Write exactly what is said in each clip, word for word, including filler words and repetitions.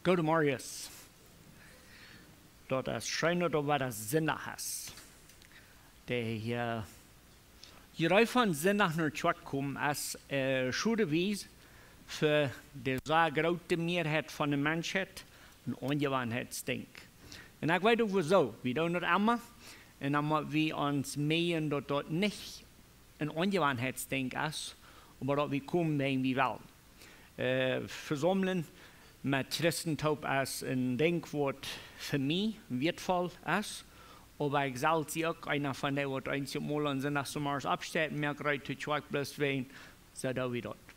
Goodemorjes. Daut es scheen, daut et wada Sindach es. De, äh, Idee von Sindach no Kjoakj komen es, äh, schod wie fa de sea groote Mearheit von de Menschheit een Aunjewanheitsdinkj. Un ekj weet uk wuarom. Wie doonen daut emma. Un dan motten wie ons moakjen, daut daut nich een Aunjewanheitsdinkj es, oba daut wie komen, wan wie wellen. Äh, vesaumlen met Christen toop es een Dinkj, waut fa mie wieetvoll es. Oba ekj selfst sie uk eena von dee, waut eenjemol aun Sindach zemorjes oppsteit un moakt reed to Kjoakj, bloos wäajen, soo doo wie daut.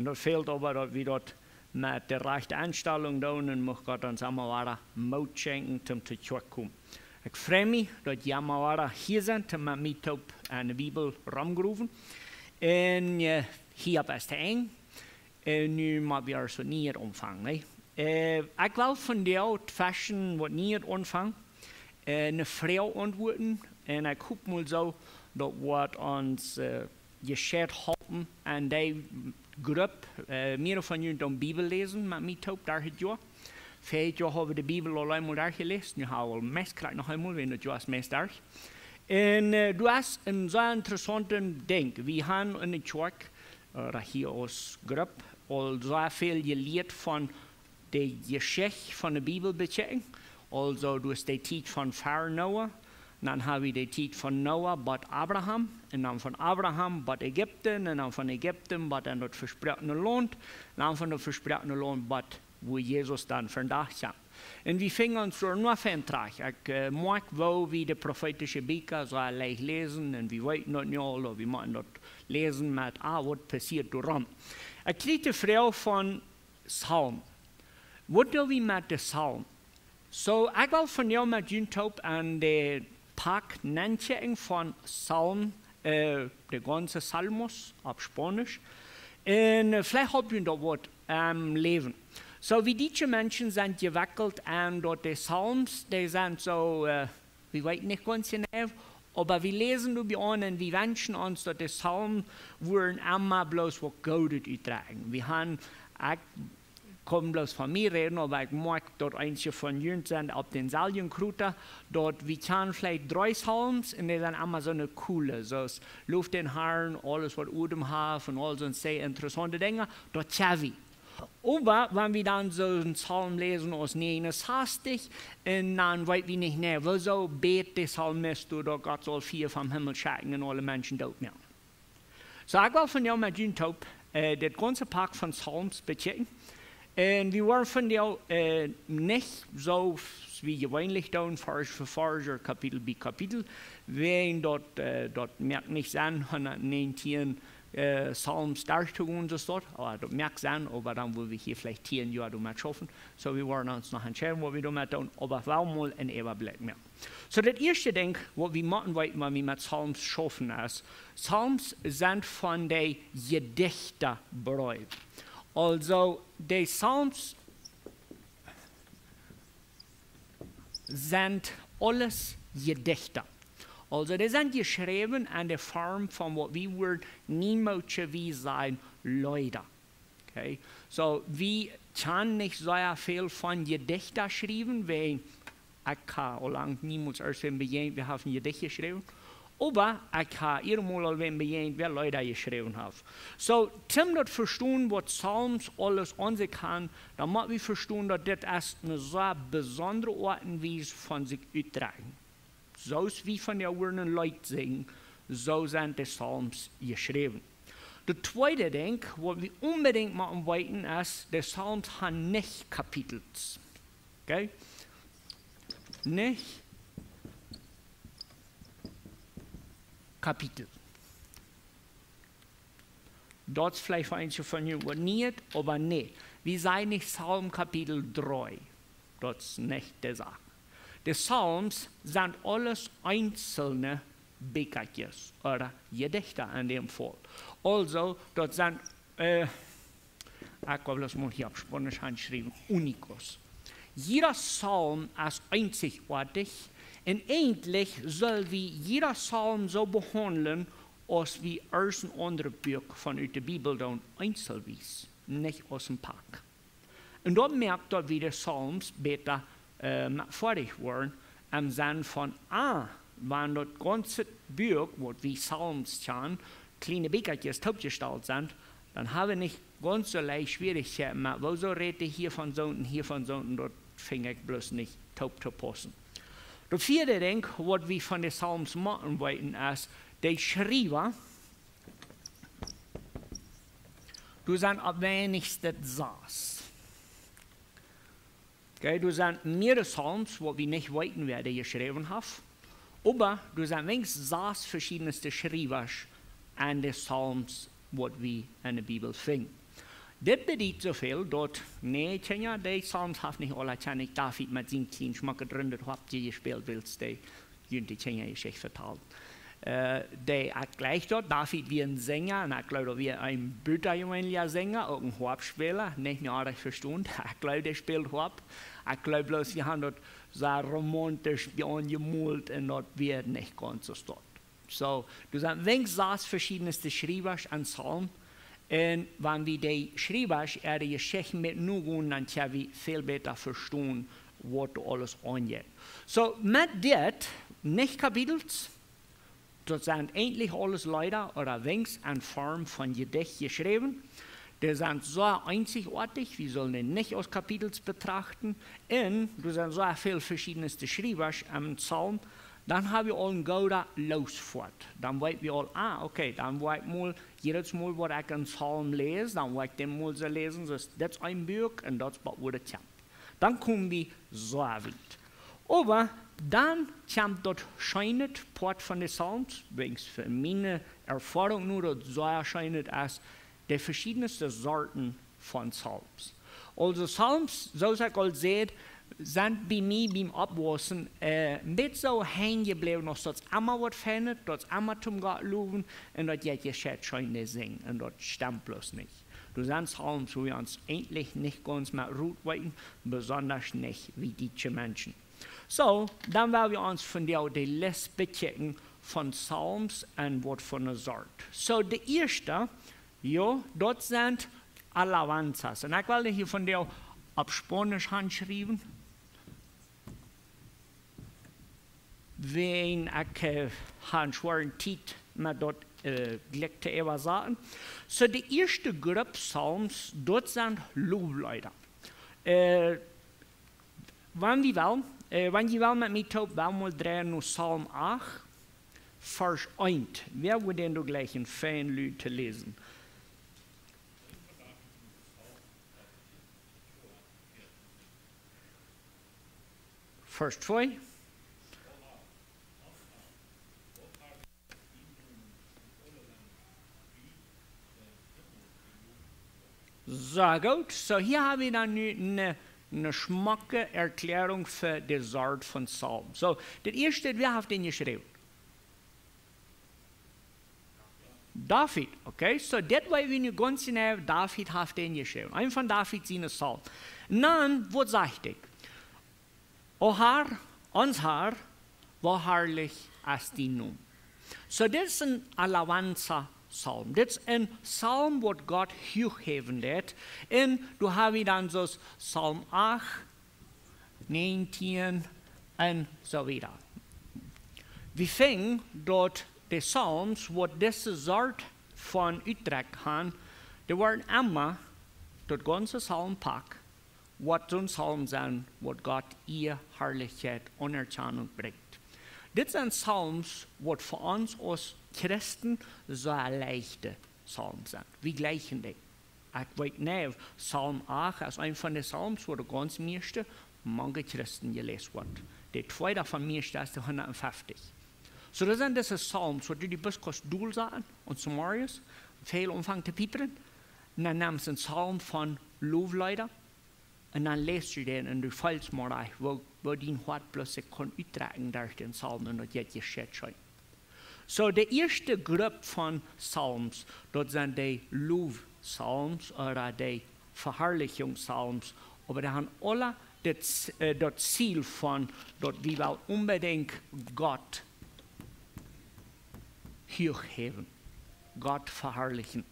Un daut fält oba, daut wie daut met de rajchte Enstalunk doonen, un mucht Gott ons emma wada Moot schenkjen, om to Kjoakj komen. Ekj frei mie, daut jie emma wada hia sent, om met mie toop aun de Bibel romgroven. Un, äh, hia opp es de Enj. Un nu mott wie aulsoo nie aunfangen, nä? Äh, ekj well vondoag tweschen waut nie aunfangen, äh, ne Froag auntwuaden. Un ekj hop mol soo, daut woat ons, äh, jescheit halpen aun dee Grupp, äh, mea von junt dan Bibel läsen, met mie toop, derch daut Joa. Verjet Joa hab wie de Bibel aul eemol derchjeläst, nu hab wie aul meist krakjt noch eemol, wan daut Joa es meist derch. Un, äh, daut es een sea interessauntet Dinkj. Wie haben enne Kjoakj, äh, hia aus Grupp, aul sea väl jelieet von de Jeschicht von de Bibel bekjikjen. Aulsoo, daut es de Tiet von ver Noah. Dan hab wie de Tiet von Noah bat Abraham. Un dan von Abraham bat Ägipten. Un dan von Ägipten bat aun daut vesproakne Launt. Un dan von daut vesproakne Launt bat wua Jesus dan vondoag kjemt. Un wie finjen ons doa noch en trajcht. Ekj, äh, moakj, woo wie de profeetische Bieekja soo leicht läsen. Un wie weeten daut nu aul, wie motten daut läsen met, ah, waut passieet doa rom. Ekj kjrieech de Froag von Psalm. Waut doo wie met de Psalm? Soo, ekj well vondoag met junt toop aun de Pak nenkjikjen von Psalm, äh, de gaunze Salmos opp Spaunisch. Un, äh, veleicht halpt junt daut waut aum Läwen. Soo, wie dietsche Menschen sent jewekjelt aun daut de Psalms, dee sent soo, äh, wie weeten nich gaunz jeneiw, oba wie läsen doabie aun un wie wenschen ons, daut de Psalmen wudden emma bloos waut Goodet utdrekjen. Wie haben, ekj kaun bloos von mie räden, oba ekj moakj, daut eenje von junt sent opp dänselwjen Kruta, daut wie kjanen veleicht dree Psalms un dee sent emma soone coole, soo aus Loft dän Harn, Aules waut Odem haft un aul soone sea interessaunte Dinja, daut kjenn wie. Oba wan wie dan soo een Psalm läsen aus näajenunsastich, un dan weet wie nich, nä, wuarom bät de Psalmist doa, daut Gott saul Fia vom Himmel schekjen un aule Menschen doot moaken. Soo, ekj well vondoag met junt toop, äh, dit gaunze Pak von Psalms bekjikjen. Un wie woaren vondoag, äh, nich soo aus wie jeweenlich doonen, Varsch fa Varsch, Kapitel bie Kapitel, wäajen daut, äh, daut moakt nich Senn, hundatnäajentieen äh, Psalms derchtogonen, soo aus daut. Oba daut moakt Senn, oba dan wudden wie hia veleicht tieen Joa doamet schaufen. Soo, wie woaren ons noch entscheiden, waut wie doamet doonen, oba wie wellen mol eenen Äwablikj moaken. Soo, daut ieeschte Dinkj, waut wie motten weeten, wan wie met Psalms schaufen es, Psalms sent von de Jedichta Breew. Aulsoo, de Psalms sent aules Jedichta. Aulsoo, dee sent jeschräwen enne Form von waut wie wudden niemols sajen, Leeda. Okay? Soo, wie kjennen nich sea väl von Jedichta schriewen, wiels ekj hab aul lang niemols irjentwäm bejäajent, waut haft een Jedicht jeschräwen. Oba ekj hab eenmol aul wäm bejäajent, waut Leeda jeschräwen haft. Soo, toom daut vestonen, waut Psalms aules aun sikj haben, dan mott wie vestonen, daut dit es eene sea besondre Oat un Wies von sikj utdrekjen. Soo aus wie von de Oaren een Leet sinjen, soo sent de Psalms jeschräwen. Daut tweede Dinkj, waut wie onbedinjt motten weeten, es, de Psalms haben nich Kapitels. Okay? Nich Kapitel. Daut es veleicht fa eenje von junt waut niet, oba nä. Wie sajen nich Psalm Kapitel dree. Daut es nich de Sach. De Psalms sent aules eenzelne Bieekjes, ooda Jedichta en däm Faul. Aulsoo, daut sent, äh, ekj well daut mol hia opp Spaunisch aunschriewen, únicos. Jieda Psalm es eenzichoatich un eejentlich sell wie jieda Psalm soo behaundlen, aus wie een aundret Buak von ut de Bibel doonen, eenzelwies, nich aus een Pak. Un daut moakt daut wie de Psalms bäta äh, met foadich woaren, em Senn von, ah, wan daut gaunze Buak, waut wie Psalms kjanen, kjliene Bieekjes toopjestalt sent, dan ha wie nich gaunz soo leicht Schwierichkjeiten, oba woo soo rät hee hia von soont un hia von soont, daut finj ekj bloos nich toop to paussen. Daut vieede Dinkj, waut wie von de Psalms motten weeten, es, de Schriewa, doa sent opp weinichsten sas. Okay, doa sent mearere Psalms, waut wie nich weeten, wäa dee jeschräwen haft. Oba doa sent weens sas veschiedne Schriewasch aun de Psalms, waut wie enne Bibel finjen. Dit bediet soo väl, daut, nä, Kjinja, dee Psalms haft nich aula Kjennich David met sien kjlien schmocket rundet Hoapje jespält, wiels dee junt de Kjinja Jeschicht vetalen. Äh, dee, ekj jleich daut, David wia een Senja, un ekj jleew, daut wia een butajeweenlicha Senja, uk een Hoapspäla, nich mau rajcht vestonen. Ekj jleew, dee spält Hoap. Ekj jleew bloos, wie haben daut soo romantisch bie ons jemolt un daut wia nich gaunz soo stoakj. Soo, doa sent weens sas veschiedne Schriewasch aun Psalm. Un wan wie dee Schriewasch äare Jeschicht met nogonen, dan kjenn wie väl bäta vestonen, waut doa aules aunjeit. Soo, met dit, nich Kapitels, daut sent eejentlich aules Leeda ooda weens en Form von Jedicht jeschräwen. Dee sent soo eenzichoatich, wie sellen dee nich aus Kapitels betrachten. Un doa sent soo väl veschiedne Schriewasch em Psalm. Dan ha wie aul een gooda Loosfoat. Dan weet wie aul, ah, okay, dan woa ekj mol, jiedet Mol, waut ekj een Psalm läs, dan woa ekj dän mol soo läsen, soo, daut es een Buak un daut es waut doa kjemt. Dan kome wie soo wiet. Oba dan kjemt daut scheene Poat von de Psalms, weens fa miene Erfoarunk nu daut sea scheen es, de veschiedne Sorten von Psalms. Aulsoo Psalms, soo aus ekj aul säd, sent bie mie biem Oppwaussen, äh, een bät soo hangen jebläwen, aus daut emma waut feinet, daut emma toom Gott lowen un daut jeit je scheen, scheen to sinjen un daut stemt bloos nich. Doa sent Psalms, wua wie ons eejentlich nich gaunz met rut weeten, besonda nich wie dietsche Menschen. Soo, dan woa wie ons vondoag de List bekjikjen von Psalms un waut fa eene Sort. Soo, de ieeschte, jo, daut sent Alabanzas. Un ekj well hia vondoag opp Spaunisch hanschriewen. Wäajen ekj, äh, ha eene schwoare Tiet met daut, äh, jlikj to äwasaten. Soo, de ieeschte Grupp Psalms, daut sent Lofleeda. Äh, wan wie wellen, äh, wan jie wellen met mie toop, wellen wie dreien no Psalm acht, Varsch eent. Wäa wudd dän doa jlikjen, fa junt to läsen? Varsch twee. Soo, goot. Soo, hia ha wie dan nu eene, eene schmocke Erkjläarunk fa de Sort von Psalm. Soo, daut ieeschte, wäa haft dän jeschräwen? David, okay? Soo, dit weet wie nu gaunz jeneiw, David haft dän jeschräwen. Een von David siene Psalm. Dan, waut sajcht hee? O Herr, ons Herr, woo harlich es dien Nomen. Soo, dit es een Alabanza Psalm. Dit es een Psalm, waut Gott huach häwen deit. Un doa ha wie dan soo Psalm acht, näajentieen un soo wieda. Wie finjen daut de Psalms, waut dise Sort von Utdrekj han, dee woaren emma daut gaunze Psalmpak, waut soon Psalm sent, waut Gott Ea, Harlichkjeit, Aunerkjanunk brinjt. Dit sent Psalms, waut fa ons aus Christen soo leichte Psalms sent. Wie jlikjen dee. Ekj weet nich, Psalm acht es een von de Psalms, waut de gaunz mieeschte mank de Christen jeläst woat. De tweede von mieeschte es de hundatfeftich. Soo, daut sent dise Psalms, waut du die Buskast dol saten, un zemorjes, väl aunfangen to piepren, un dan nemt see een Psalm von Lofleeda, un dan läst du dän un du feelst mau, woo, woo dien Hoat bloos sikj kaun utdrekjen derch dän Psalm un daut jeit je scheen. Soo, de ieeschte Grupp von Psalms, daut sent de Lofpsalms ooda de Veharlichungspsalms, oba dee han aula daut, äh, daut Ziel von daut wie wellen onbedinjt Gott huach häwen, Gott veharlichen.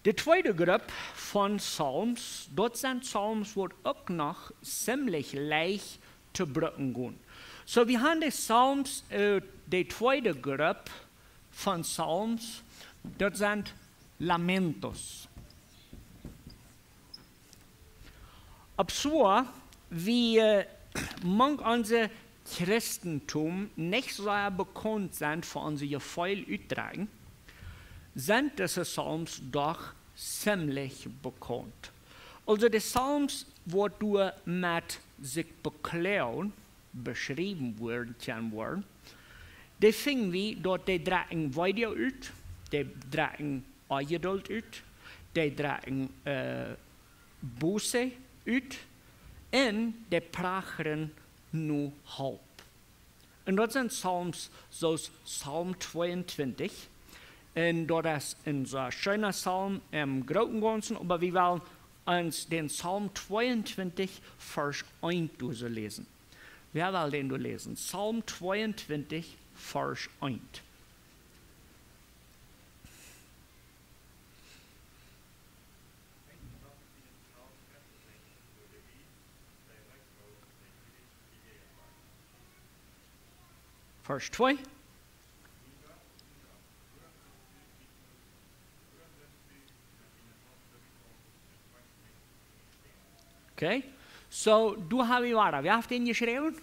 De tweede Grupp von Psalms, daut sent Psalms, waut uk noch ziemlich leicht to brucken gonen. So, wie haben de Psalms, äh, de tweede Grupp von Psalms, daut sent Lamentos. Obschon wie, äh, mank onse Christentum nich sea bekaunt sent fa onse Jefeel utdrekjen, sent dise Psalms doch ziemlich bekaunt. Also de Psalms, waut doa met sikj bekloagen beschräwen woaren, kjennen woaren, dee finjen wie daut dee drekjen Weedoag ut, dee drekjen Onjeduld ut, dee drekjen, äh, Buße ut, un dee prachren no Help. Un daut sent Psalms soo aus Psalm tweeuntwintich. Un daut es een sea scheena Psalm em grooten Gaunzen, oba wie wellen ons dän Psalm tweeuntwintich, Varsch eent doa läsen. Wäa well dän doa läsen? Psalm tweeuntwintich, Varsch eent. Varsch twee. Okay. So, doa hab wie wada. Wäa haft dän jeschräwen?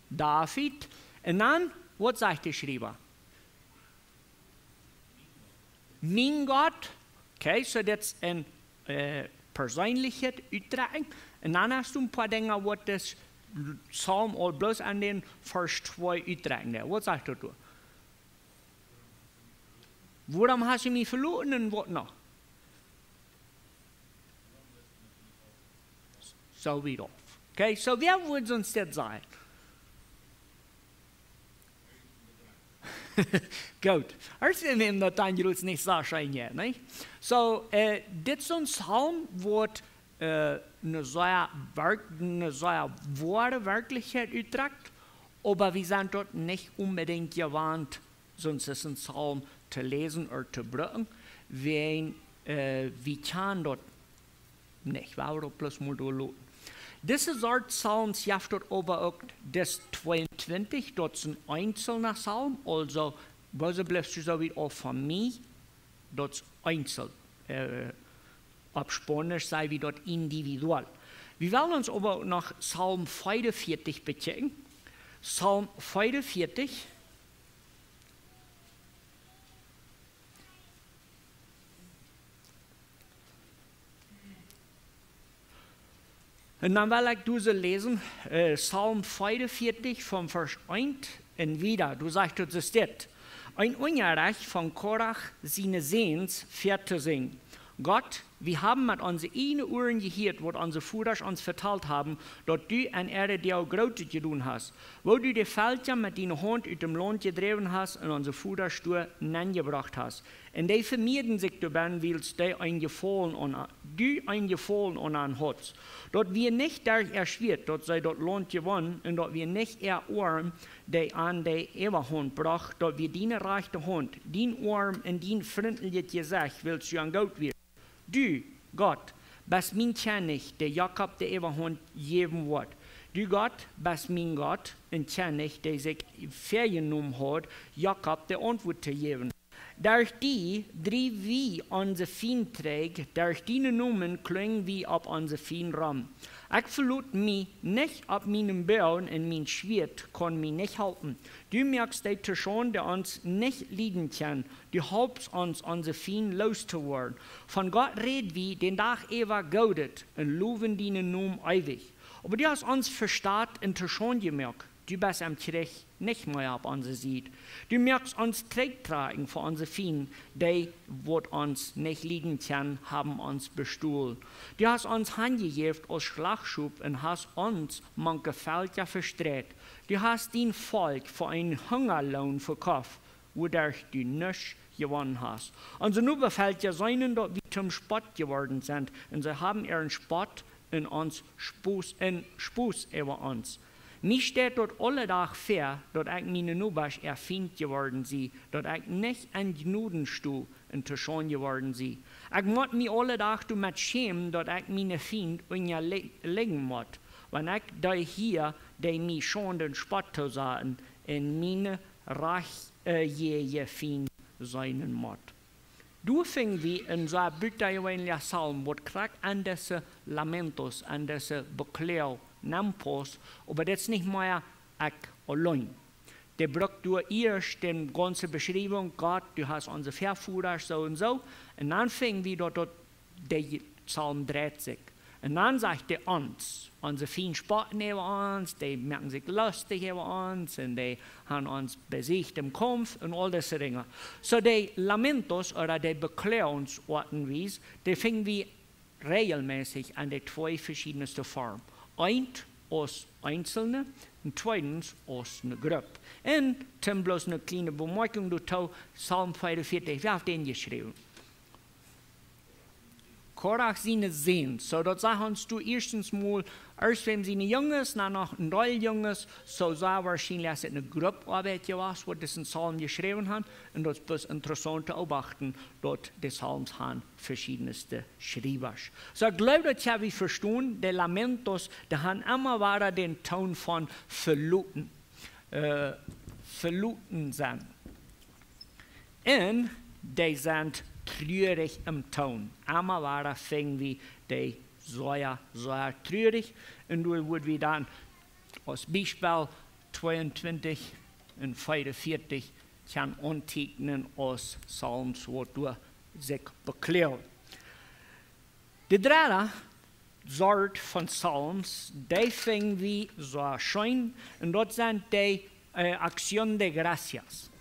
David. Un dan, waut sajcht de Schriewa? Mien Gott. Okay, so daut es een, äh, perseenlichet Utdrekjen. Un dan hast du een poa Dinja, waut dis Psalm aul bloos aun dän Varsch twee utdrekjen deit. Waut sajcht daut doa? Wuarom hast du mie veloten un waut noch? So wiet auf. Okay, so wäa wudd ons dit sajen? Goot. Hia es daut dan jrods nich soo scheen, jo, nä? So, äh, dit es een Psalm, waut, äh, ne sea werk-, ne sea woare Werkjlichkjeit utdrekjt, oba wie sent daut nich onbedinjt jewant, soo aus een Psalm to läsen ooda to brucken, wiels, äh, wie kjennen daut nich, wie haben daut bloos mol doa loten. Dise Sort Psalms jeft daut oba uk, dis tweeuntwintich, daut es een eenzelna Psalm, aulsoo, woo see blift soo aus von mie, daut es eenzel, äh, opp Spaunisch saj wie daut individual. Wie wellen ons oba uk noch Psalm veeaunvieetich bekjikjen. Psalm veeaunvieetich. Un dan well ekj dise läsen, äh, Psalm veeaunvieetich von Varsch eent un wieda. Doa sajcht et soo dit: Een Unjarecht von Korach siene Säns väa to sinjen. Gott, wie haben met onse ieejne Uaren jehieet, waut onse Vodasch ons vetalt haben, daut du en äare Doag Grootet jedonen hast, woo du de Velkja met diene Haunt ut däm Launt jedräwen hast un onse Vodasch doa nenjebrocht hast. Un dee vemieeden sikj doabennen, wiels dee een Jefaulen aun, du een Jefaulen aun an haudst. Daut wia nich derch äa Schwieet, daut see daut Launt jewonnen, un daut wia nich äa Oarm, dee an de Äwahaunt brocht, daut wia diene rajchte Haunt, dien Oarm un dien frintlichet Jesecht, wiels du an goot wieescht. Du, Gott, best mien Kjennich, dee Jakob de Äwahaunt jäwen woat. Du, Gott, best mien Gott, een Kjennich, dee sikj väajenomen haud, Jakob de Auntwuat to jäwen. Derch die driew wie onse Fiend trigj, derch dienen Nomen kjlinj wie opp onse Fiend rom. Ekj velot mie nich opp mienen Boagen un mien Schwieet kaun mie nich halpen. Du moakst dee to Schaund, dee ons nich lieden kjennen. Du halpst ons, onse Fiend loos to woaren. Von Gott räd wie dän Dach äwa Goodet un lowen dienen Nomen eewich. Oba du hast ons vestaut un to Schaund jemoakt. Du best em Kjrich nich mea opp onse Sied. Du moakst ons trigjtrakjen fa onse Fiend, dee waut ons nich lieden kjennen, haben ons bestolen. Du hast ons hanjejäft aus Schlachtschop un hast ons mank de Velkja vestreit. Du hast dien Volkj fa een Hungaloon vekoft, wuaderch du nuscht jewonnen hast. Onse Nobavelkja seenen, daut wie toom Spott jeworden sent, un see haben äaren Spott un ons Sposs, un Sposs äwa ons. Mie steit daut aule Dach väa, daut ekj miene Nobasch äa Fient jeworden sie, daut ekj nich en Jnodenstow un Toschaunt jeworden sie. Ekj mott mie aule Dach doamet schämen, daut ekj miene Fient unjalijen mott, wan ekj dee hia, dee mie Schaunden un Spott toosaten, un miene rajcht, äh, jäaje Fient seenen mott. Doa finj wie een soo butajeweenlicha Psalm, waut krakjt aun dise Lamentos, aun dise Bekloag nenpaust, oba daut es nich mea ekj auleen. Dee brukt doa ieescht de gaunze Beschriewunk, Gott, du hast onse Väavodasch soo un soo. Un dan finj wie daut, daut de Psalm dreit sikj. Un dan sajcht dee ons, onse Fiend spotten äwa ons, dee moaken sikj lostich äwa ons un dee han ons besieecht em Kaumf un aul dise Dinja. Soo dee Lamentos ooda dee Bekloagsoatenwies, dee finj wie rejelmässich aun de twee veschiednste Formen. Eent aus Eenzelne un tweedens aus eene Grupp. Un dan bloos eene kjliene Bemoakjunk doatoo, Psalm veeaunvieetich, wäa haft dän jeschräwen? Korach siene Säns. Soo, daut saj ons doa ieeschtens mol, ieescht wäm siene Junges, dan noch een Deel Junges. Soo, soo woarschienlich es et eene Gruppoabeit jewast, waut disen Psalm jeschräwen haft. Un daut es bloos interessaunt to beobachten, daut de Psalms han veschiednste Schriewasch. Soo, ekj gleew, daut jie wie vestonen, de Lamentos, dee han emma wada dän Toon von veloten, äh, veloten sennen. Un dee sent truarich em Toon. Emma wada finj wie dee sea, sea truarich. Un doa wudd wie dan aus Biespel tweeuntwintich un veeaunvieetich kjennen aunteekjnen aus Psalms, waut doa sikj bekloagen. De dredde Sort von Psalms, dee finj wie soo scheen, un daut sent dee, äh, Acción de Gracias.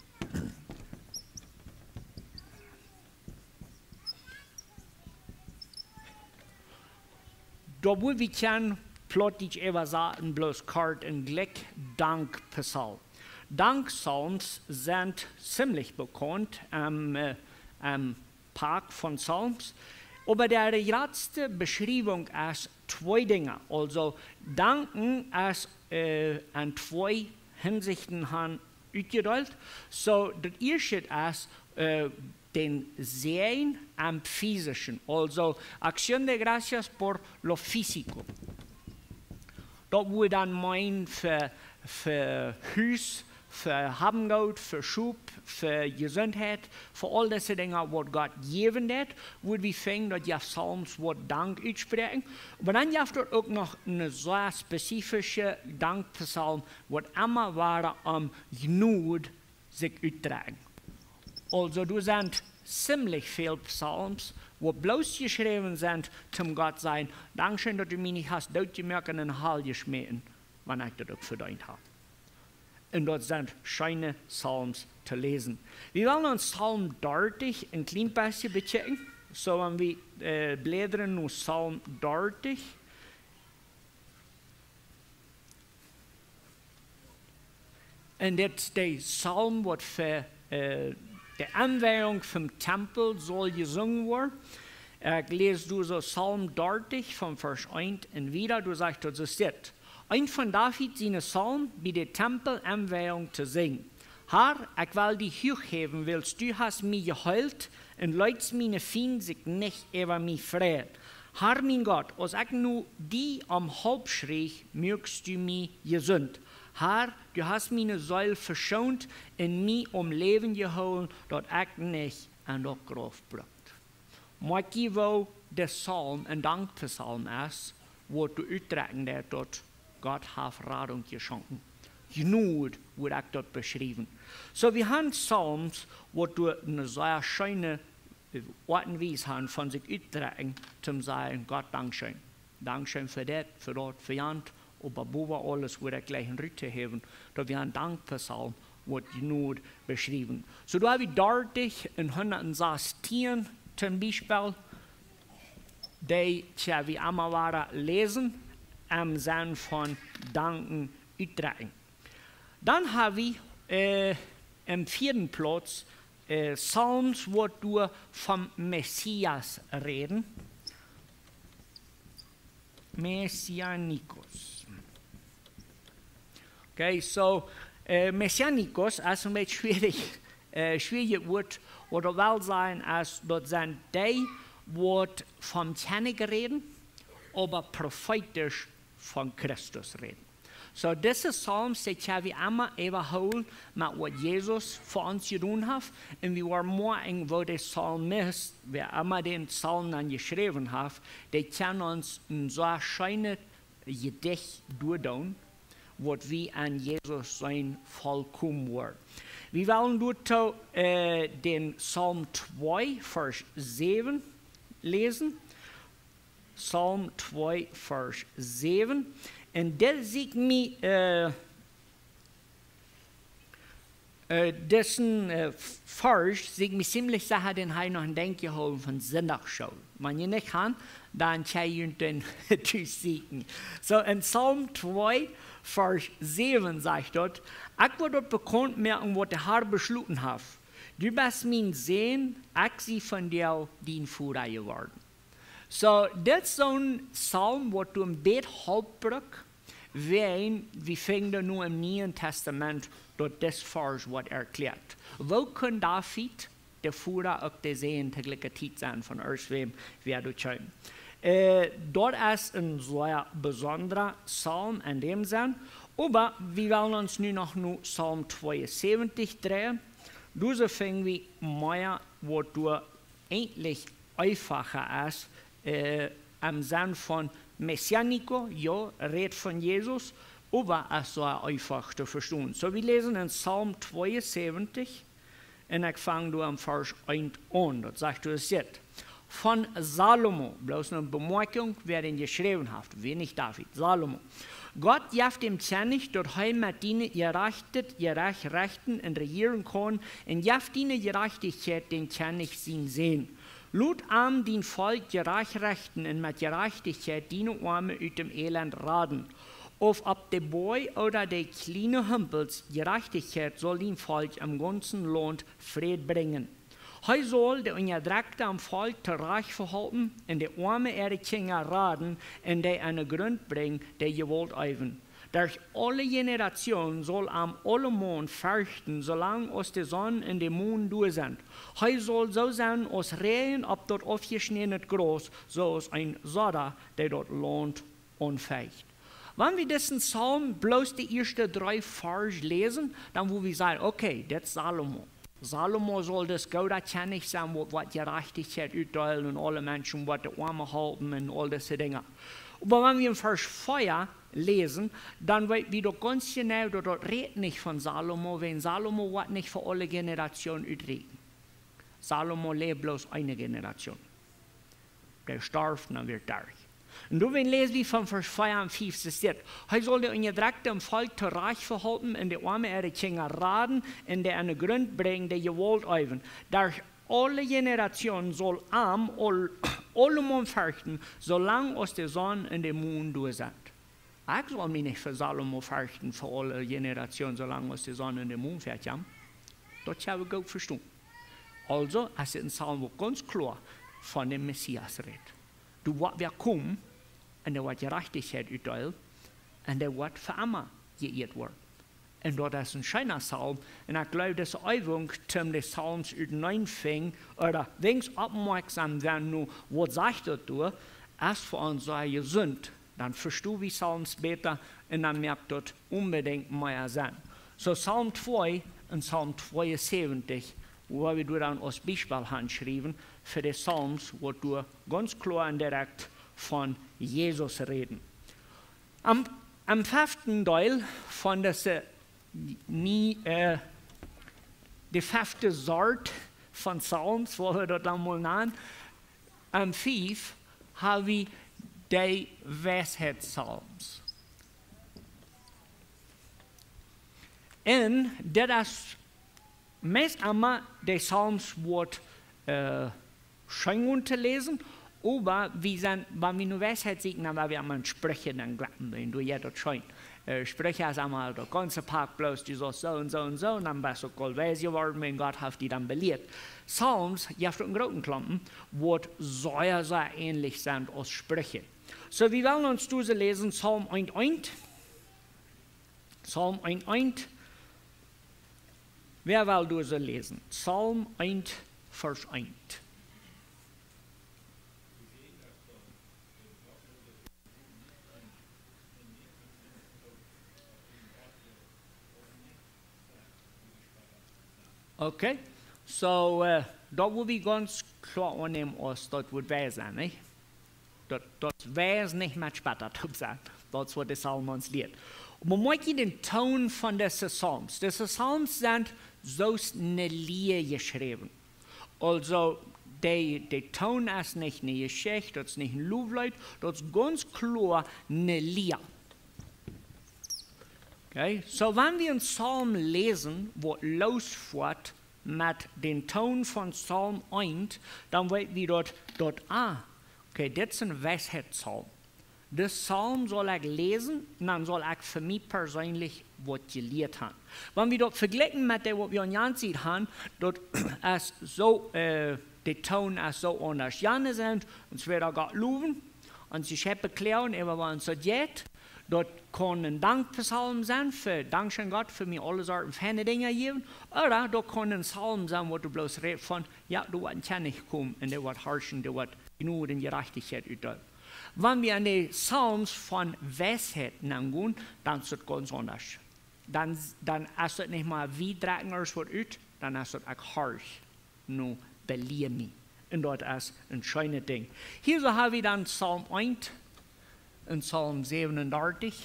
Doa wudd wie kjennen Plautdietsch äwasaten, bloos kort un jlikj, Dankpsalm. Dankpsalms sent ziemlich bekaunt, ähm, äh, ähm, Pak von Psalms. Oba de jratste Beschriewunk es twee Dinja. Aulsoo, danken es, äh, aun twee Hinsichten han utjedeelt. Soo, daut ieeschte es, äh, dän Säajen aum physischen. Aulsoo, Acción de Gracias por lo físico. Daut wudd dan meenen fa, fa Hus, fa Haben Goot, fa Schop, fa Jesuntheit, fa aul dise Dinja, waut Gott jäwen deit, wudd wie finjen, daut jie Psalms, waut Dank utspräakjen. Oba dan jeft daut uk noch een sea spezifischa Dankpsalm, waut emma wada om Jnod sikj utdrekjen. Aulsoo, doa sent ziemlich väl Psalms, waut bloos jeschräwen sent, toom Gott sajen, Dankscheen, daot du mie nich hast dootjemoakt un enne Hal jeschmäten, wan ekj daut uk vedeent hab. Un daut sent scheene Psalms to läsen. Wie wellen ons Psalm dartich een kjlien bät bekjikjen. Soo, wan wie, äh, bläden no Psalm dartich. Un dit es de Psalm, waut fa, äh, de Enweiunk vom Tempel saul jesungen woaren. Ekj läs doa soo Psalm dartich von Varsch eent un wieda, doa sajcht daut soo dit. Eent von David siene Psalm bie de Tempelenweiunk to sinjen. Har, ekj well die huach häwen, wiels du hast mie jeheelt un leetst miene Fiend sikj nich äwa mie freien. Har, mien Gott, aus ekj no die om Help schrieech, muakst du mie jesunt. Har, du hast miene Seel veschoont un mie om Läwen jehoolen, daut ekj nich en daut Grauf brukt. Moakj jie woo de Psalm een Dankpsalm es, waut doa utdrekjen deit, daut Gott haft Radunk jeschonken. Jnod wudd ekj daut beschriewen. Soo, wie han Psalms, waut doa eene sea scheene, äh, Oat un Wies han von sikj utdrekjen, toom sajen, Gott, dankscheen. Dankscheen fa dit, fa daut, fa jant, oba bowa aules wudd ekj jlikj rut to häwen, daut wie een Dankpsalm, waut Jnod beschriewen. Soo, doa hab wie dartich un hundat un sastieen toom Biespel, dee kjenn wie emma wada läsen, em Senn von Danken utdrekjen. Dan hab wie, äh, em vieeden Plauz, äh, Psalms, waut doa vom Messias räden. Messianicos. Okay, so, äh, Messianicus es een bät schwierig, äh, schwierig Wort, waut daut well sajen es, daut sent dee, waut vom Kjennich räden, oba profeetisch von Christus räden. So, dise Psalms, dee kjenn wie emma äwahoolen met waut Jesus fa ons jedonen haft, un wie woaren moakjen, woo de Psalmist, wäa emma dän Psalm dan jeschräwen haft, dee kaun ons een soo scheenet Jedicht doadoonen, waut wie aun Jesus seenen volkomen woaren. Wie wellen doatoo, äh, dän Psalm twee, Varsch säwen läsen. Psalm twee, Varsch säwen. Un dit sie ekj mie, äh, äh, disen, äh, Varsch, sie ekj mie ziemlich secha, dän hab ekj noch em Denkj jehoolen von Sindachschool. Wan jie nich han, dan kjenn jie dän tus sieekjen. So, en Psalm twee, Varsch säwen sajcht daut: "Ekj woa daut bekaunt moaken, waut de Herr beschloten haft. Du best mien Sän, ekj sie vondoag dien Voda jeworden." So, dit es soon Psalm, waut doa een bät Help brukt, wan wie finjen nu em Nieen Tastament, daut dis Varsch woat erkjläat. Woo kunn David de Voda uk de Sän to jlikje Tiet sennen von irjentwäm, wäa doa kjeem? Äh, daut es een sea besondra Psalm en däm Senn, oba wie wellen ons nu noch no Psalm tweeunsäwentich dreien. Doa finjen wie mea, waut doa eejentlich eenfacha es, äh, em Senn von Messianico, jo, rät von Jesus, oba es soo eenfach to vestonen. So, wie läsen en Psalm tweeunsäwentich, un ekj fang doa aum Varsch eent aun. Daut sajcht doa dit. Von Salomo, bloos eene Bemoakjunk, wäa dän jeschräwen haft, wia nich David, Salomo. Gott jeft däm Kjennich, daut hee met diene Jerajchtet jerajcht rechten un rejieren kaun, un jeft diene Jerajchtichkjeit däm Kjennich sien Sän. Lot am dien Volkj jerajcht rechten un met Jerajchtichkjeit diene Oame ut däm Elend raden. Auf opp de Boaj ooda de kjliene Humpels, Jerajchtichkjeit saul dien Volkj em gaunzen Launt Fräd brinjen. Hee saul de Unjadrekjte aum Volkj torajcht vehalpen un de Oame äare Kjinja raden un dee aun de Grunt brinjen, dee Jewault eewen. Derch aule Jenerationen saul am aulemaun ferchten, soo lang aus de Sonn un de Mon doa sent. Hee saul soo sennen aus Räajen opp daut aufjeschnädne Graus, soo aus een Soda, dee daut Launt aunfecht. Wan wie disen Psalm bloos de ieeschte dree Varsch läsen, dan woa wie sajen: "Okay, dit es Salomo." Salomo saul dis gooda Kjennich sennen, waut, waut Jerajchtichkjeit utdeelen un aule Menschen, waut de Oame halpen un aul dise Dinja. Oba wan wie en Varsch vea läsen, dan weet wie doch gaunz jeneiw, daut daut rät nich von Salomo, wiels Salomo woat nich fa aule Jenerationen utrieekjen. Salomo läft bloos eene Jenerazion. Dee storf, dan wia daut derch. Un doawäajen läs wie von Varsch vea un fief, sajcht dit: "Hee saul de Unjadrekjte em Volkj torajcht vehalpen un de Oame äare Kjinja raden un dee aun de Grunt brinjen, dee Jewault eewen. Derch aule Jenerationen saul am aul-, aulemaun ferchten, soo lang aus de Sonn un de Mon doa sent." Ekj saul mie nich fa Salomo ferchten, fa aule Jenerationen, soo lang aus de Sonn un de Mon väakjemt. Daut hab ekj goot vestonen. Aulsoo, et es een Psalm, waut gaunz kloa von däm Messias rät. Doa woat wäa komen un dee woat Jerajchtichkjeit utdeelen un dee woat fa emma jeieet woaren. Un daut es een scheena Psalm. Un ekj jleew, dise Eewunk, toom de Psalms uteneen finjen, ooda weens oppmoakjsom sennen no, waut sajcht daut doa, es fa ons sea jesunt. Dan vesto wie Psalms bäta un dan moakt daut onbedinjt mea Senn. So Psalm twee un Psalm tweeunsäwentich, woa wie doa dan aus Biespel hanschriewen fa de Psalms, waut doa gaunz kloa un direkt von Jesus räden. Aum, aum feften Deel von dise nie, äh, de fefte Sort von Psalms, woo wie daut dan mol nanen, aum fief, hab wie de Weisheitspsalms. Un dit es meist emma de Psalms, waut, äh, scheen to läsen, oba wie sent, wan wie no Weisheit sieekjen, dan woa wie aun Spricha dan jlikjen, un doa jeit daut scheen. Äh, Spricha es emma daut gaunze Pak bloos, du saust soo un soo un soo, un dan best du uk aul weis jeworden, un Gott haft die dan belieet. Psalms, jie haben een grooten Klompen, waut sea, sea änlich sent aus Spricha. So, wie wellen ons dise läsen, Psalm eent eent. Psalm eent eent. Wäa well doa soo läsen? Psalm eent, Varsch eent. Okay, so, äh, daut woa wie gaunz kloa aunnämen aus daut Wuat weis sennen, nich? Daut, daut weis nich met Spott toop sennen. Daut es waut de Psalm ons lieet. Oba moakj jie dän Toon von dise Psalms? Dise Psalms sent soo aus ne Lia jeschräwen. Aulsoo, de, de Toon es nich ne Jeschicht, daut es nich een Loffleet, daut es gaunz kloa ne Lia. Okay, so wan wie een Psalm läsen, waut losfoat met dän Toon von Psalm eent, dan weet wie daut, daut, ah, okay, dit es een Weisheitspsalm. Dän Psalm saul ekj läsen, dan saul ekj fa mie perseenlich waut jelieet haben. Wan wie daut vejlikjen met dee waut wie aun jane Sied haben, daut es soo, äh, de Toon es soo aundasch. Jane sent, ons wada Gott lowen, ons de Schepp bekloagen, äwa waut ons daut jeit. Daut kaun een Dankpsalm sennen, fa Dankscheen Gott fa mie aule Sorten feine Dinja jäwen. Ooda daut kaun een Psalm sennen, waut doa bloos rät von, jo, doa woat een Kjennich komen un dee woat harschen, dee woat Jnod un Jerajchtichkjeit utdeelen. Wan wie aun de Psalms von Weisheit nenngonen, dan es daut gaunz aundasch. Dan, dan es daut nich mea wie drekjen ons waut ut, dan es daut ekj horch, nu belia mie. Un daut es een scheenet Dinkj. Hia soo hab wie dan Psalm eent un Psalm säwenundartich,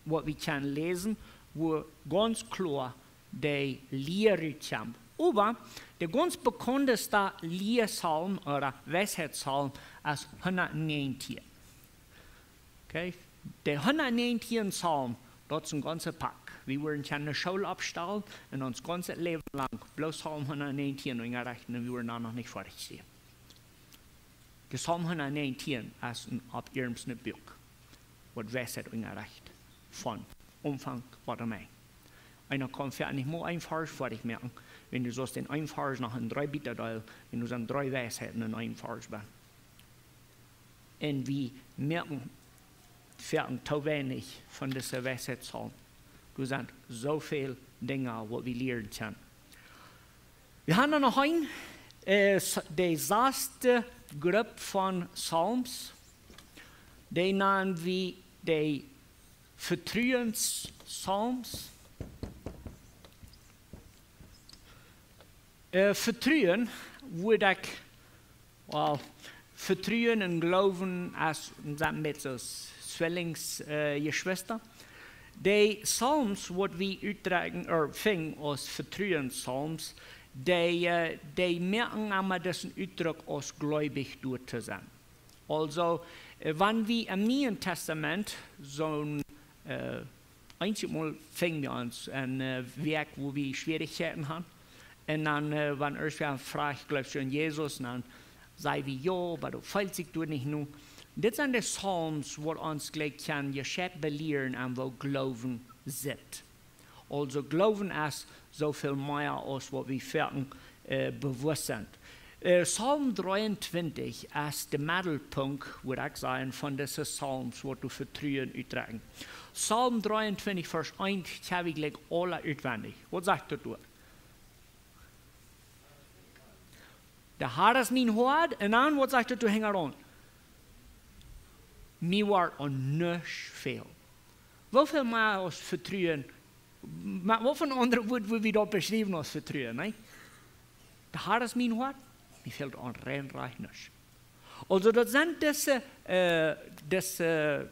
waut wie kjennen läsen, wua gaunz kloa de Lia rutkjemt. Oba de gaunz bekaunteste Liapsalm ooda Weisheitspsalm es hundatnäajentieen. Okay? De hundatnäajentieen Psalm, daut es een gaunzet Pak. Wie wudden kjennen ne School oppstalen un ons gaunzet Läwen lang bloos Psalm hundatnäajentieen unjarechten un wie wudden dan noch nich foadich sennen. De Psalm hundatnäajentieen es een opp iernst Buak, waut Weisheit unjarecht von Aunfank bat daut Enj. Eena kaun veleicht nich mol een Varsch foadich moaken, wan du saust dän eenen Varsch noch en dree Bieta deelen, wan du dan dree Weisheiten en eenen Varsch best. Un wie moakjen veleicht too weinich von dise Weisheitspsalm. Doa sent soo väl Dinja, waut wie lieren kjennen. Wie haben noch een, äh, s-, de sasde Grupp von Psalms. Dee nanen wie de Vetruenspsalms. Äh, Vetruen wudd ekj, well, Vetruen un Gloowen es, sent met soo Zwillings-, äh, Jeschwista. De Psalms, waut wie utdrekjen, ooda finjen aus Vetruenspsalms, dee, äh, dee moaken emma disen Utdruck aus gleubich doa to sennen. Aulsoo, äh, wan wie em Nieen Tastament soo een, äh, eenjemol finjen wie ons en, äh, Wäakj, wua wie Schwierichkjeiten haben. Un dan, äh, wan irjentwäa froacht, jleefst du aun Jesus? Dan saj wie jo, oba daut feelt sikj doa nich no. Dit sent de Psalms, waut ons jlikj kjennen jescheit belieren aun woo Gloowen sitt. Aulsoo Gloowen es soo väl mea aus waut wie foaken, äh, bewusst sent. Äh, Psalm dreeuntwintich es de Meddelpunkt, wudd ekj sajen, von dise Psalms, waut doa Vetruen utdrekjen. Psalm dreeuntwintich, Varsch eent, kjenn wie jlikj aula utwendich. Waut sajcht daut doa? De Herr es mien Hoad, un dan, waut sajcht daut doa hinjaraun? Mie woat aun nuscht fälen. Woo väl mea aus Vetruen, ma-, waut fa aundre Wieed wudd wie daut beschriewen aus Vetruen, nä? De Herr es mien Hoad, mie fält aun rein rajcht nuscht. Aulsoo, daut sent dise, äh, dise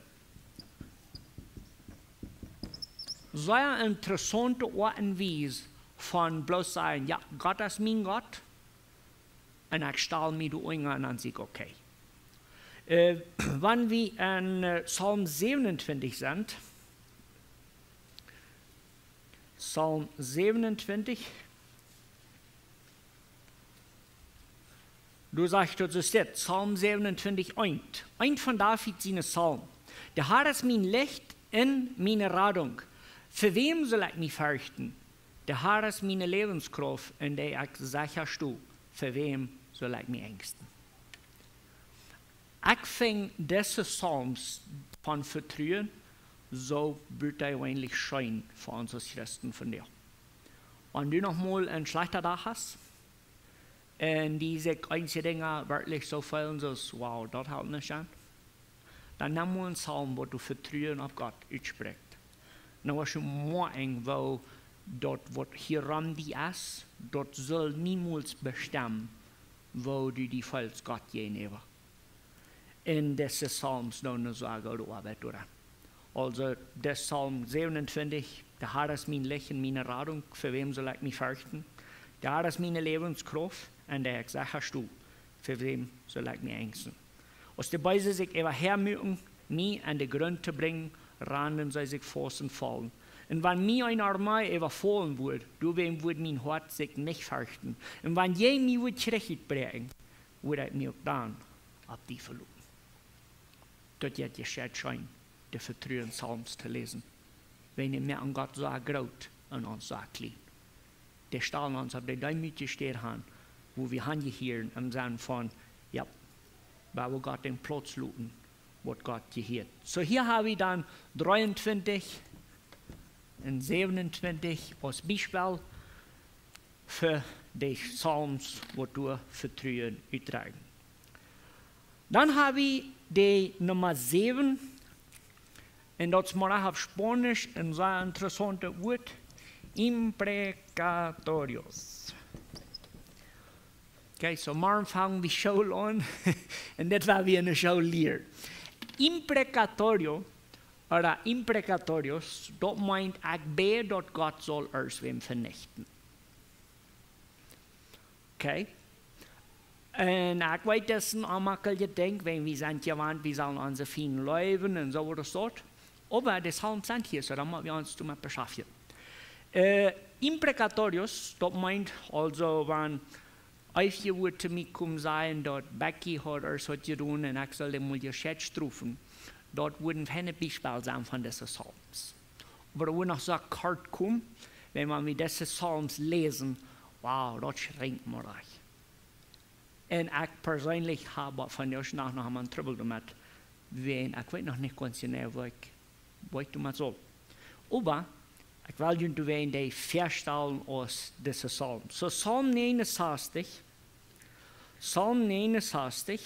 sea interessaunte Oat un Wies von bloos sajen, jo, Gott es mien Gott, un ekj stal mie doa unja un dan sie ekj okay. Äh, wan wie en, äh, Psalm säwenuntwintich sent, Psalm säwenuntwintich, doa sajcht daut soo, steit, Psalm säwenuntwintich eent. Eent von David siene Psalm. De Herr es mien Licht un miene Radunk. Fa wäm saul ekj mie ferchten? De Herr es miene Läwenskrauft, en dee ekj secha sto. Fa wäm saul ekj mie enjsten? Ekj finj dise Psalms von Vetruen Soo woat daut eejentlich scheen fa ons aus Christen vondoag. Wan du noch mol een schlajchta Dach hast, un die sikj eenje Dinja werkjlich soo feelen, soo aus: "Wow, daut helt nich aun." Dan nemm mol een Psalm, wua du Vetruen opp Gott utspräakjst. Dan woascht du moakjen, woo daut, waut hia rom die es, daut saul niemols bestemmen, woo du die feelst Gott jäajenäwa. Un dise Psalms doonen ne soo goode Oabeit doa. Aulsoo, de Psalm säwenuntwintich: "De Herr es mien Licht un miene Radunk, fa wäm saul ekj mie ferchten? De Herr es miene Läwenskrauft un de Herr es mien Schutzschild, fa wäm saul ekj mie enjsten?" Aus de Beese sikj äwa häa muaken, mie aun de Grunt to brinjen, randen see sikj faust un faulen. Un wan mie eene Armee äwafaulen wudd, doawäajen wudd mien Hoat sikj nich ferchten. Un wan jie mie wudden kjrichtet bräakjen, wudd ekj mie uk dan opp die veloten. Daut jeit je scheen, de Vetruen Psalms to läsen. Wan wie moakjen Gott soo groot un ons soo kjlien. Dee stalen ons opp de deemootje Städ han, wua wie han jehieren em Senn von, jo, wua wie Gott dän Plauz loten, waut Gott jehieet. Soo, hia hab wie dan dreeuntwintich un säwenuntwintich aus Biespel fa de Psalms, waut doa Vetruen utdrekjen. Dan hab wie de Numma säwen, un daut es mau opp Spaunisch een sea interessauntet Wuat: imprecatorios. Okay, soo, morjen fang wie School aun. Un dit woa wie enne School lieren. Imprecatorio, ooda imprecatorios, daut meent: "Ekj bäd, daut Gott saul ons wäm venichten." Okay? Un ekj weet, daut es een onjemakjlichet Dinkj, wan wie sent jewant, wie sellen onse Fiend leewen un soo woat daut. Oba de Psalms sent hia, soo dan motten wie ons doamet beschaftjen. Äh, imprecatorios, daut meent aulsoo, wan Eefje wudd to mie komen sajen, daut Becky haud ons waut jedonen un ekj saul dee mol jescheit strofen. Daut wudd een feinet Biespel sennen von dise Psalms. Oba daut wudd noch soo kort komen, wan, wan wie dise Psalms läsen, wow, daut schrinkjt mau rajcht. Un ekj perseenlich hab vondoag noch, noch eemol Trubbel doamet, wan, ekj weet noch nich gaunz jeneiw, woo ekj, woo ekj doamet saul. Oba ekj well junt doawäajen dee väastalen aus dise Psalm. Soo, Psalm negenensastich. Psalm negenensastich.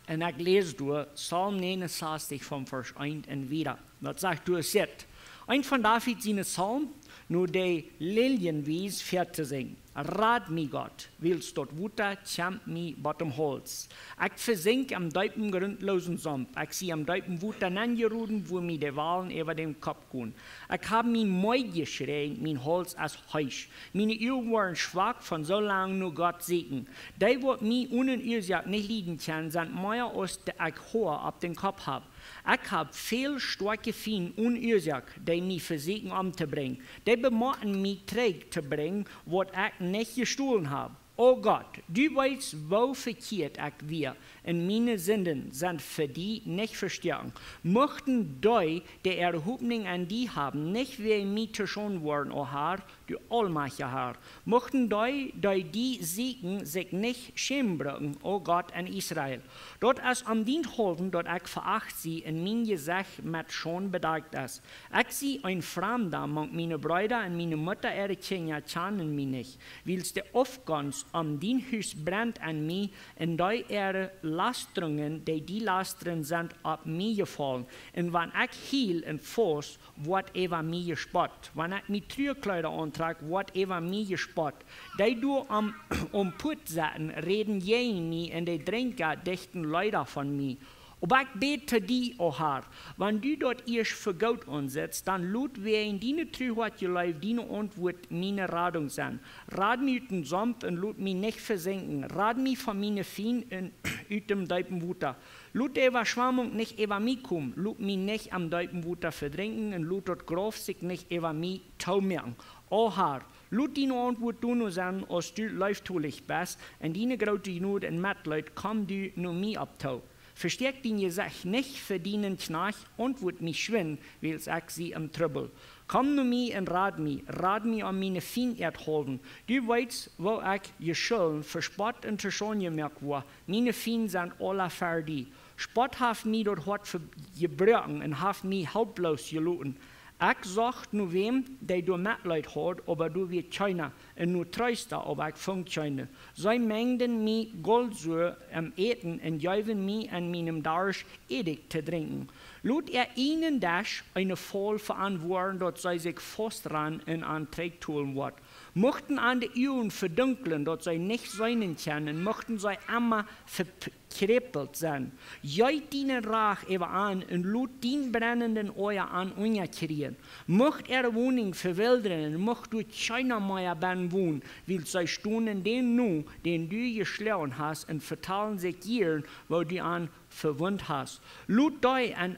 Un ekj läs doa Psalm negenensastich von Varsch eent un wieda. Daut sajcht doa: "Sitt, een von David siene Psalm, no de Liljenwies väa to sinjen. Rad mie, Gott, wiels daut Wota kjemt mie bat em Hauls. Ekj vesinkj em deepen, grundloosen Sump. Ekj sie em deepen Wota nenjeroden, wua mie de Walen äwa dän Kopp gonen. Ekj hab mie meed jeschräajen, mien Hauls es heesch. Miene Uagen woaren schwak von soo lang no Gott sieekjen. Dee, waut mie onen Uasoak nich lieden kjennen, sent mea aus de ekj Hoa opp dän Kopp hab. Ekj hab väl stoakje Fiend onen Uasoak, dee mie vesieekjen omtobrinjen. Dee bemotten mie trigj to brinjen, waut ekj nich jestolen hab. O Gott, du weetst, woo vekjieet ekj wia, un miene Sinden sent fa die nich vestoaken. Muchten dee, dee äare Hopninj aun die haben, nich wäajen mie to Schaund woaren, o Herr, du aulmajchtja Herr. Muchten dee, dee die sieekjen, sikj nich schämen bruken, o Gott en Israel. Daut es om dienthaulwen, daut ekj veacht sie un mien Jesecht met Schaund bedakjt es. Ekj sie een Framda mank miene Breeda, un miene Mutta äare Kjinja kjanen mie nich. Wiels de Aufgonst om dien Hus brent en mie, un dee äare Lastrungen, dee die lastren, sent opp mie jefollen. Un wan ekj hiel un faust, woat äwa mie jespott. Wan ekj mie Truakjleeda auntrakj, woat äwa mie jespott. Dee doa om, om Puat setten, räden jäajen mie, un de Drinkja dichten Leeda von mie. Oba ekj bäd to die, o Herr, wan du daut ieescht fa goot aunsetst, dan lot wäajen diene Truheit, Jleew, diene Auntwuat miene Radunk sennen. Rad mie ut dän Sump un lot mie nich vesinkjen. Rad mie von miene Fiend un ut däm deepen Wota. Lot de Äwaschwamunk nich äwa mie komen. Lot mie nich em deepen Wota vedrinkjen un lot daut Grauf sikj nich äwa mie toomoaken. O Herr, lot diene Auntwuat doano sennen, aus du leeftolich best, un diene groote Jnod un Metleet, komm du no mie opp too. Vestäakj dien Jesecht nich fa dienen Kjnajcht, auntwuat mie schwind, wiels ekj sie em Trubbel. Komm no mie un rad mie, rad mie om miene Fiend äa Holen. Du weetst, woo ekj jeschollen, vespott un to Schaund jemoakt woa. Miene Fiend sent aula ver die. Spott haft mie daut Hoat ve-, jebroaken un haft mie helploos jeloten. Ekj socht no wäm, dee doa Metleet haud, oba doa wia kjeena, un no Treesta, oba ekj funk kjeene. See mengden mie Golt soo em Äten un jeewen mie en mienem Darscht Ädikj to drinkjen. Lot äa eenen Desch eene Faul fa an woaren, daut see sikj faust ran un an trigjtolen woat. Muchten an de Uagen vedunklen, daut see nich seenen kjennen, un muchten see emma vekjräpelt sennen. Jeet dienen Rach äwa an un lot dien brennenden Oaja an unjakjrieen. Mucht äare Woninj vewildren un mucht doa kjeena mea bennen wonen, wiels see stonen dän no, dän du jeschloagen hast, un vetalen sikj jieren, woo du an vewunt hast. Lot dee en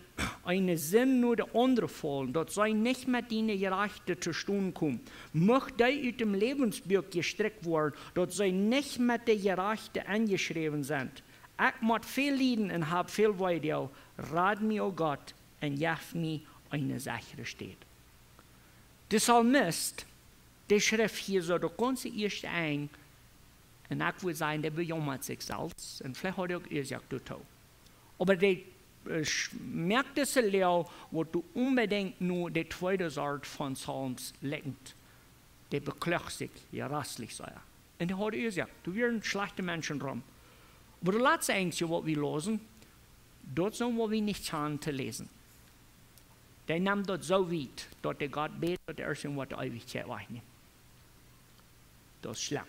eene Sind no de aundre faulen, daut see nich met diene Jerajchte to stonen komen. Mucht dee ut däm Läwensbuak jestrikjt woaren, daut see nich met de Jerajchte enjeschräwen sent. Ekj mott väl lieden un hab väl Weedoag. Rad mie, o Gott, un jeff mie eene sechre Städ. De Psalmist, dee schrift hia soo daut gaunze ieeschte Enj, un ekj wudd sajen, dee bejaumat sikj selfst, un veleicht haud hee uk Uasoak doatoo. Oba dee, äh, sch-, moakt dise Läag, waut du onbedinjt no de tweede Sort von Psalms likjent. Dee bekloagt sikj, jo, rastlich, sajcht hee. Un dee haud Uasoak, doa wieren schlajchte Menschen rom. Oba daut latste Enj, waut wie läsen, daut sent waut wie nich kjennen to läsen. Dee nemt daut soo wiet, daut dee Gott bät, daut hee irjentwaut de Eewichkjeit wajchnämen. Daut es schlemm.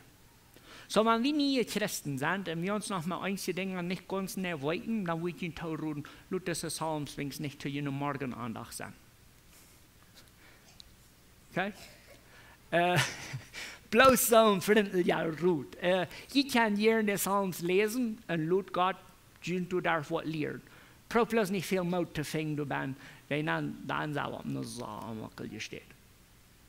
Soo, wan wie niee Christen sent un wie ons noch mau eenje Dinja nich gaunz jeneiw weeten, dan wudd ekj junt toroden, lot dise Psalms weens nich to june Morjenaundacht sennen. Okay? Äh, bloos soo een frintlicha Rot. Äh, jie kjennen hia de Psalms läsen un lot Gott junt doa waut lieren. Proow bloos nich väl Moot to finjen doabie, wiels dan, dan sent wie opp eene sea onjemakjelje Städ.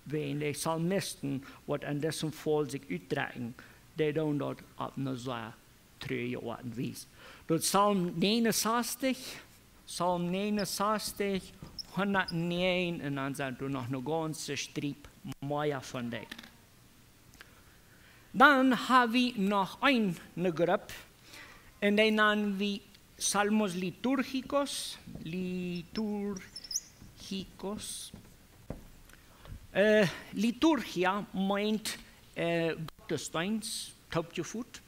Wiels de Psalmisten, waut en disen Faul sikj utdrekjen, dee doonen daut opp eene sea truarje Oat un Wies. Daut Psalm negenensastich, Psalm negenensastich, hundatnäajen, un dan sent doa noch eene gaunze Striep mea von dee. Dan hab wie noch eene Grupp, un dee nanen wie Salmos litúrgicos, litúrgicos. Äh, liturgia meent, äh, Gottesdienst, toopjefot.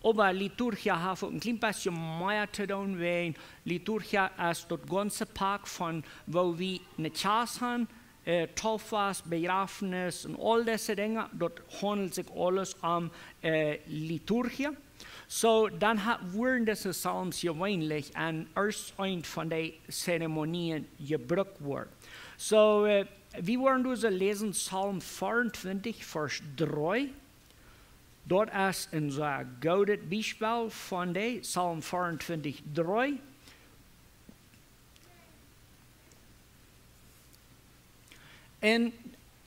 Oba liturgia haft uk een kjlien bät mea to doonen, wiels liturgia es daut gaunze Pak von woo wie eene Kjast haben, äh, Taufe, Bejrafnis un aul dise Dinja, daut haundelt sikj aules om, äh, liturgia. Soo, dan ha-, wurden dise Psalms jeweenlich aun irjent eene von de Zeremonien jebrukt worden. Soo, äh, wie woaren dise läsen, Psalm vieruntwintich, Varsch dree. Daut es een sea goodet Biespel von dee, Psalm vieruntwintich, dree. Un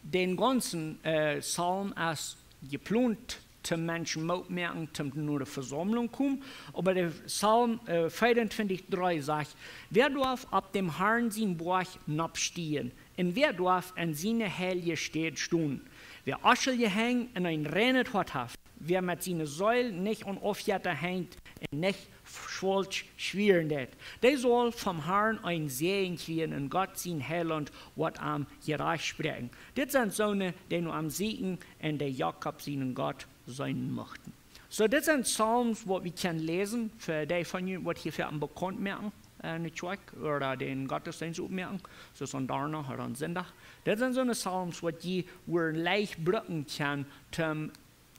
dän gaunzen, äh, Psalm es jeplont, toom Menschen Moot moaken, toom no de Vesaumlunk komen. Oba de Psalm, äh, vieruntwintich, dree sajcht: Wäa doaf opp däm Harn sien Boajch nopp stieen, un wäa doaf en siene heilje Städ stonen? Wäa Aschel jehänjen un een reinet Hoat haft, wäa met siene Seel nich aun Aufjetta henjt un nich faulsch schwieren deit, dee saul vom Harn een Säajen kjrieen, un Gott sien Heilaunt woat am jerajcht spräakjen. Dit sent soone, dee no am sieekjen un dee Jakob sienen Gott seenen muchten. Soo, dit sent Psalms, waut wie kjennen läsen, fa dee von junt, waut hia fa een bekaunt moaken, äh, enne Kjoakj, ooda dän Gottesdienst opmoaken, soo aun Donnadach ooda aun Sindach. Dit sent soone Psalms, waut jie woaren leicht brucken kjennen, toom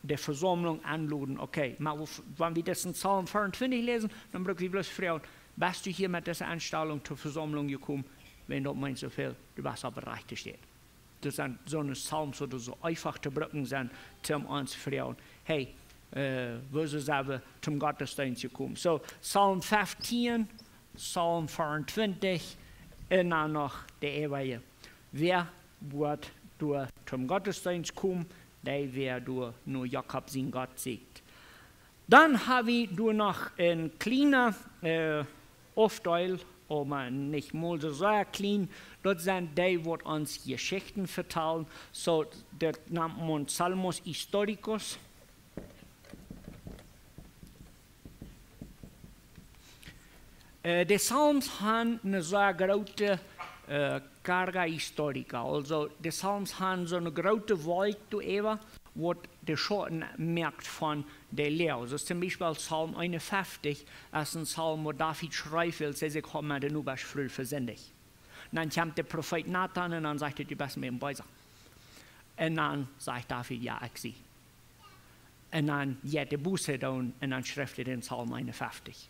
de Vesaumlunk aunloden. Okay, oba wo-, wan wie disen Psalm vieruntwintich läsen, dan bruck wie bloos froagen: Best du hia met dise Enstalunk to Vesaumlunk jekomen? Wan daut meent soo väl, du best opp de rajchte Städ. Daut sent soone Psalms, waut soo eefach to brucken sent, toom ons froagen: Hey, äh, woo sent wie toom Gottesdienst jekomen? Soo, Psalm feftieen, Psalm vieruntwintich, un dan noch de äwaje. Wäa woat doa toom Gottesdienst komen, dee wäa doa no Jakob sien Gott sieekjt. Dan hab wie doa noch een kjliena, äh, Aufdeel oba nich mol soo sea kjlien. Daut sent dee, waut ons Jeschichten vetalen. Soo, daut nant maun Salmos históricos. Äh, de Psalms han eene sea groote, äh, carga histórica. Aulsoo, de Psalms han soone groote Wolkj doaräwa, waut de Schauten moakt von de Läajen. Soo toom Biespel Psalm eenunfeftich es een Psalm, waut David schreef, wiels hee sikj haud met de Nobasch Fru vesindicht. Un dan kjemt de Profeet Natan un dan sajcht hee: "Du best mie een Beesa." Un dan sajcht David: "Jo, ekj sie." Un dan jeit hee Buss doonen un dan schrift hee dän Psalm eenunfeftich.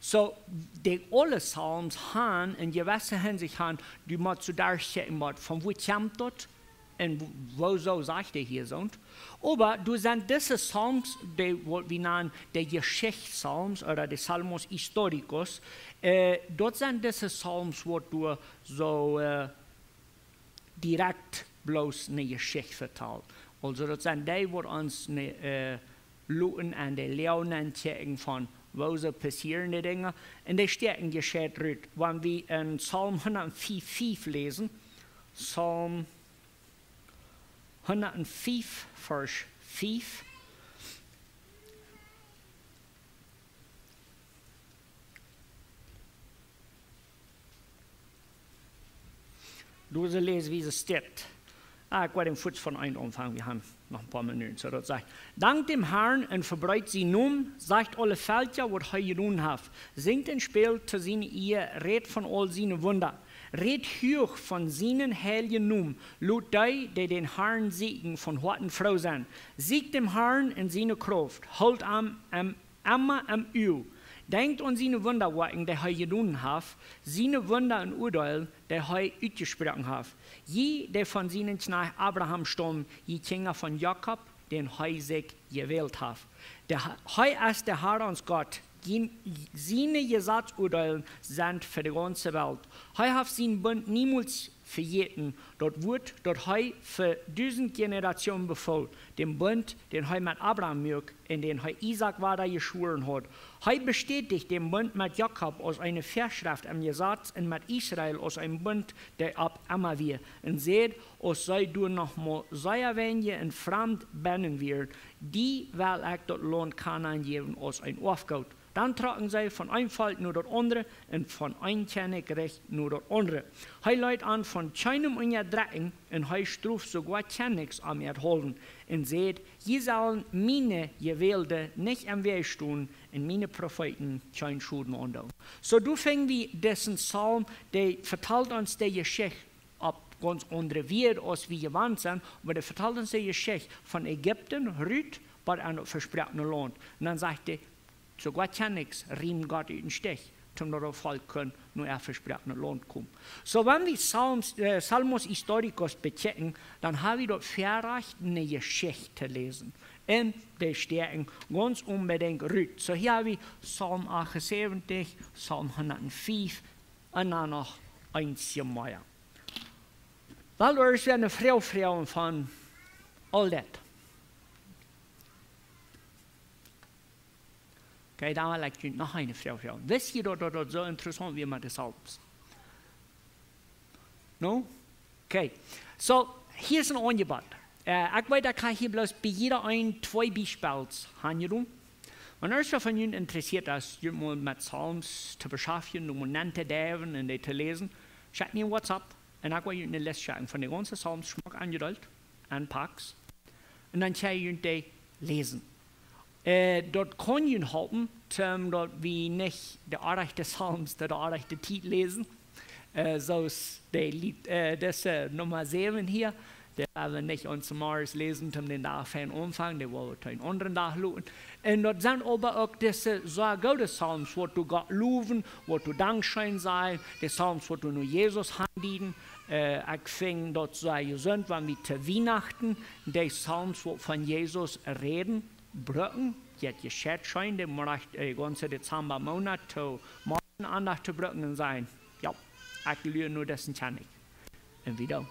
Soo, de aule Psalms han, en jewesse Hinsicht han, du motst soo derchkjikjen, waut, von wua kjemt daut? Un wo-, wuasoo sajcht hee hia soont? Oba doa sent dise Psalms, dee, waut wie nanen de Jeschichtspsalms ooda de Salmos históricos, äh, daut sent dise Psalms, waut doa soo, äh, direkt bloos eene Jeschicht vetalt. Aulsoo, daut sent dee, waut ons ne, äh, loten aun de Läajen aunchecken von, wuasoo passieren dee Dinja. Un dee stäakjen jescheit rut. Wan wie en Psalm hundatfief fief läsen, Psalm hundatfief, Varsch fief. Doa läs wie daut. Ah, ekj woa em fuaz von eent aunfangen, wie han noch een poa Minuten, soo daut sajcht: "Dankt däm Harn un vebreet sienen Nomen, sajcht aule Velkja, waut hee jedonen haft. Sinjt un spält to siene Ea, rät von aul siene Wunda. Rät huach von sienen heiljen Nomen, lot dee, dee dän Harn sieekjen, von Hoaten froo sennen. Sieekjt däm Harn en siene Krauft, hoolt am em emma em Uag. Denkjt aun siene Wundawoakjen, dee hee jedonen haft, siene Wunda un Uadeelen, dee hee utjesproaken haft. Jie, dee von sienen Kjnajcht Abraham staummen, jie Kjinja von Jakob, dän hee sikj jewält haft. De Ha-, hee es de Har, ons Gott. Jie-, siene Jesatsuadeelen sent fa de gaunze Welt. Hee haft sienen Bunt niemols vejäten, daut Wuat, daut hee fa dusent Jenerationen befool, dän Bunt, dän hee met Abraham muak un dän hee Isaak wada jeschwoaren haud. Hee bestäticht dän Bunt met Jakob aus eene Väaschreft em Jesaz un met Israel aus een Bunt, dee opp emma wia. Un säd, aus see doa noch mau sea weinje un framd bennen wieren, die well ekj daut Launt Kanaan jäwen aus een Oafgoot." Dan trocken see von een Volkj no daut aundre un von een Kjennichrikj no daut aundre. Hee leet an von kjeenem unjadrekjen un hee stroft soogoa Kjennichs om äarethaulen un säd: "Jie sellen miene Jewälde nich em Wajch stonen un miene Profeeten kjeen Schoden aundoonen." Soo, doa finj wie disen Psalm, dee vetalt ons de Jeschicht opp gaunz aundre Wies aus wie jewant sent, oba dee vetalt ons de Jeschicht von Ägipten rut bat aun daut vesproakne Launt. Un dan sajcht hee, soogoa Kjennichs riemen Gott ut dän Stich, toom daut daut Volkj kunn no äa vesproaknet Launt komen. Soo, wan wie Psalms, äh, Salmos históricos bekjikjen, dan ha wie daut Väarajcht, eene Jeschicht to läsen. Un dee stäakjen gaunz onbedinjt rut. Soo, hia ha wie Psalm achtunsäwentich, Psalm hundatfief un dan noch eenje mea. Well, doa es wada eene Froag, Froagen von aul daut. Okay, dan well ekj junt noch eene Froag froagen. Wist jie daut, daut daut soo interessaunt wia met de Psalms? No? Okay. Soo, hia es een Aunjebott. Äh, ekj weet, ekj ha hia bloos bie jieda een twee Biespels aunjedonen. Wan irjentwäa von junt interessieet es, junt mol met Psalms to beschaftjen, om nentodiepen un dee to läsen, schekjt mie een WhatsApp un ekj woa junt eene List schekjen von de gaunze Psalms, schmock aunjedeelt, en Packs. Un dan kjenn jie dee läsen. Äh, daut kaun junt halpen, toom daut wie nich de orrajchte Psalms to de orrajchte Tiet läsen. Äh, soo aus de Lied, äh, dise Numma säwen hia, dee woa wie nich aun zemorjes läsen, toom dän Dach fein aunfangen, dee woa wie to eenen aundren Dach loten. Un daut sent oba uk dise soo goode Psalms, waut doa Gott lowen, waut doa Dankscheen sajen, de Psalms, waut doa no Jesus handieden. Äh, ekj finj daut soo jesunt, wan wie to Wienachten de Psalms, waut von Jesus räden, brucken. Jeit jescheit scheen, dän Moonat, äh, gaunze Dezemba Moonat to Morjenaundacht to brucken un sajen: "Jo, ekj lua no disen Kjennich." Un wie doonen.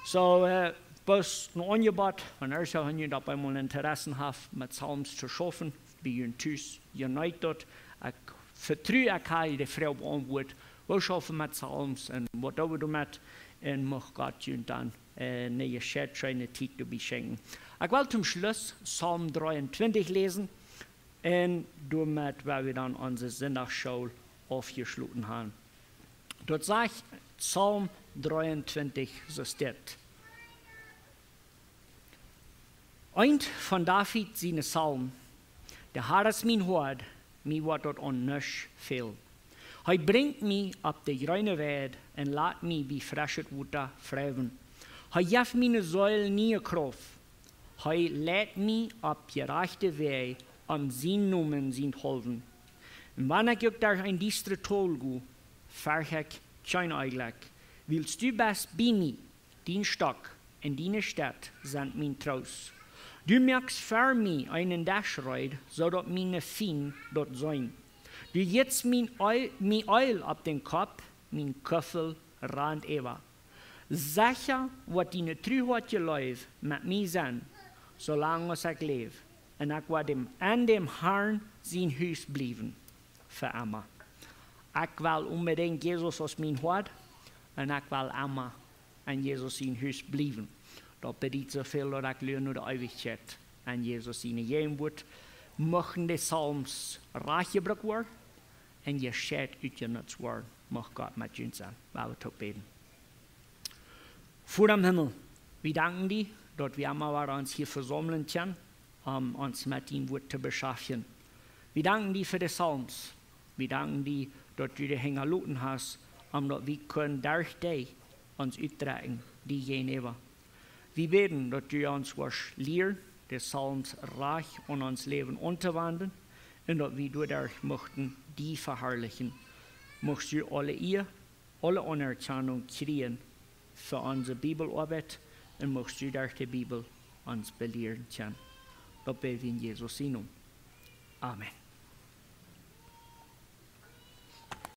Soo, äh, bloos een Aunjebott, wan irjentwäa von junt opp eemol Interesse haft, met Psalms to schaufen, bie junt tus, jie neet daut. Ekj vetru, ekj ha de Froag beauntwuat, Woo schaufen met Psalms un waut doo wie doamet? Un mucht Gott junt dan eene jescheite, scheene Tiet doabie schenkjen. Ekj well toom Schluss Psalm dreeuntwintich läsen un doamet woa wie dan onse Sindachschool aufjeschloten haben. Daut sajcht Psalm dreeuntwintich, soo steit: Eent von David siene Psalmen. De Har es mien Hoad, mie woat daut aun nuscht fälen. Hee brinjt mie opp de jreene Weid un lat mie bie freschet Wota fräwen. Hee jeft miene Seel niee Krauft. Hee leit mie opp jerajchte Wäaj om sienen Nomen sienthaulwen. Un wan ekj uk derch een diestret Tol go, fercht ekj kjeen Onjlekj, wiels du best bie mie. Dien Stock un diene Stet sent mien Troost. Du moakst fa mie eenen Desch reed, soo daut miene Fiend daut seenen. Du jitst mie Eelj, mie Eelj opp dän Kopp, mien Kuffel rant äwa. Secha woat diene Tru un Leew met mie sennen, soo lang aus ekj läw, un ekj woa dem, en dem Harn sien Hus bliewen fa emma. Ekj well onbedinjt Jesus aus mien Hoad un ekj well emma en Jesus sien Hus bliewen. Daut bediet soo väl, daut ekj lua no de Eewichkjeit en Jesus siene Jäajenwoat. Muchten de Psalms rajcht jebrukt woaren un jescheet utjenutzt woaren. Mucht Gott met junt sennen. Lot ons toop bäden. Voda em Himmel, wie danken die, daut wie emma wada ons hia vesaumlen kjennen, om ons met dien Wuat to beschäftigen. Wie danken die fa de Psalms. Wie danken die, daut du dee hinjaloten hast, om daut wie kjennen derch dee ons utdrekjen die jäajenäwa. Wie bäden, daut du ons woascht lieren, de Psalms rajcht en ons Läwen auntowenden, un daut wie doaderch muchten die veharlichen. Muchst du aule Ea, aule Aunerkjanunk kjrieen fa onse Bibeloabeit, un muchst du derch de Bibel ons belieren kjennen. Daut bäd wie en Jesus sienen Nomen. Amen.